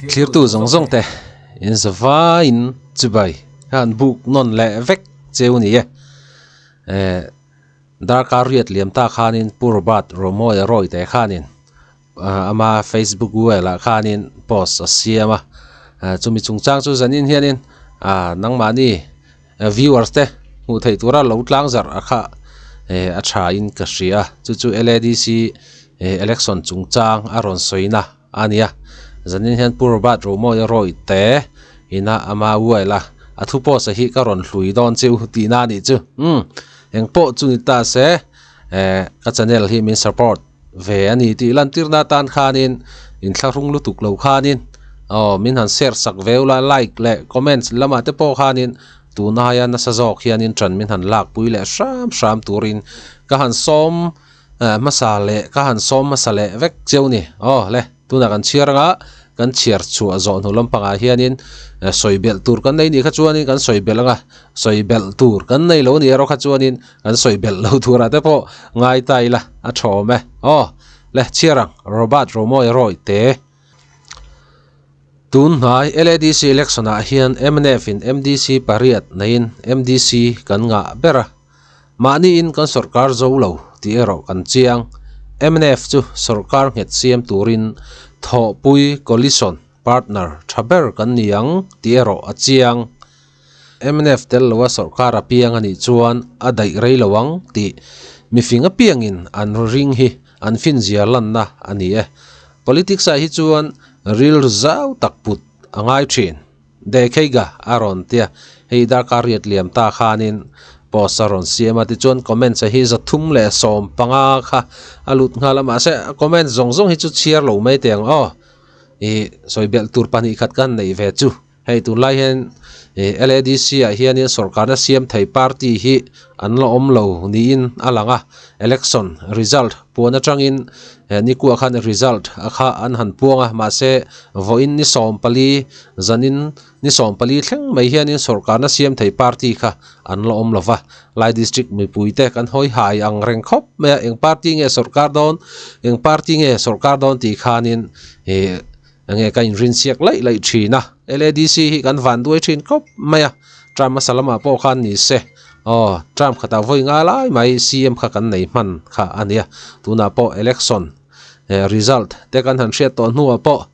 Thlirtu zawng zawng te in zavaiin chibai khan buk nawn leh vek cheu ni e. Eh darkar riat liam ta khanin Pu Robert Romawia Rawite khanin ama Facebook well ah khanin post a siam a, chumi chungchang chu zanin hianin ah nangmahni viewers te hmuh theih tura lo tlang zarh a kha eh a tha in ka hria chu chu L_A_D_C election chungchang a rawn sawi na a nia zanin hian Pu Robert Romawia Rawih te ina ama well a a thu post a hi ka rawn hlui dawn chu tihna a nih chu umm engpawh chu ni ta se eh ka channel hi min support. ve a ni tih lantirna atan khanin inthlahrung lutuk lo khanin aw min han share sak ve ula like leh comments lamah te pawh khanin tunaia nasa zawk hianin ṭan min han lakpui leh hram hram turin ka han sawm eh hmasa leh ka han sawm hmasa leh vek cheu ni aw le tunah kan chhiar anga kan chhiar chhuah zawh hnu lampangah hianin sawi belh tur kan nei nih kha chuanin kan sawi belh anga sawi belh tur kan nei lo nih erawh kha chuanin Kan sawi belh lo turah te pawh ngai ta ila a tha awm e. Aw le chhiar ang Robert Romawia Rawih te. Tun hnai LADC election ah hian mnf in MDC pariat neiin MDC kan ngah ber a. Mahni in kan sawrkar zo lo tih erawh kan chiang. Mnf chu sawrkar nghet siam turin thawhpui coalition partner tha ber kan ni ang tih erawh a chiang. Mnf tel loa sawrkar a piang a nih chuan a daih rei lo ang tih mifing apiangin an ring hi an finzia lanna a ni e. Politics ah hi chuan rilru zau tak put a ngai thin. Dekheiga a rawn tia, hei darkar riat liam ta khanin post a rawn siam a, tichuan comments a hi 315 kha a lut nghal a, mahse comments zawng zawng hi chu chhiar lo mai teh ang aw. Ih sawi belh tur pahnih khat ka han neih ve chu. Hei tunlai hian ih LADC ah hianin sawrkarna siam thei party hi an la awm lo niin a lang a, election result puan atangin eh nikuah khan result a kha an han puang a, mahse vawiin ni 14 zanin ni 14 thleng mai hianin sawrkarna siam thei party kha an la awm lo va, Lai district mipui te kan hawi hai ang reng khawp mai a, eng party nge sawrkar dawn eng party nge sawrkar dawn tih khanin ih Enge ka inrinsiak laih laih thin a, LADC hi kan van duai thin khawp mai a, term hmasa lamah pawh khan ni se, aw term khatah vawi nga lai mai CM kha kan nei hman kha a nia, tunah pawh election result te kan han hriat tawh hnuah pawh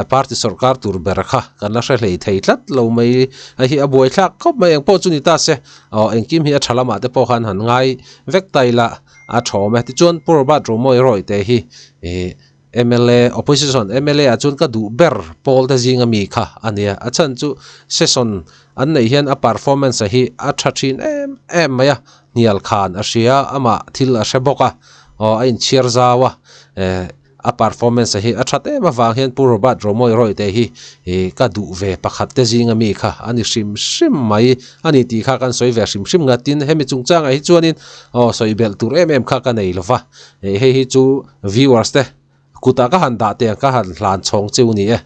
party sawrkar tur ber kha kan la hre hlei thei tlat lo mai a hi a buaithlak khawp mai, engpawh chu ni ta se, aw engkim hi a tha lamah te pawh khan han ngai vek ta ila a tha awm e, tichuan Pu Robert Romawia Rawihte hi ih. Mla, Opposition mla ah chuan ka duh ber pawl te zinga mi kha a nia. A chhan chu session an neih hian a performance a hi a tha thin em em mai a, hnial khan a hria, amah thil a hre bawk a, aw a inchhiar zau a, eh a performance a hi a that em avang hian Pu Robert Romawia Rawihte hi ih ka duh ve pakhat te zinga mi kha a ni hrim hrim mai a ni tih kha kan sawi ve hrim hrim nga. Tin, hemi chungchangah hi chuanin aw sawi belh tur em em kha ka nei lo va, hei hi chu Viewers te kutah ka han dah teh ang ka han hlan chhawng cheu ni e.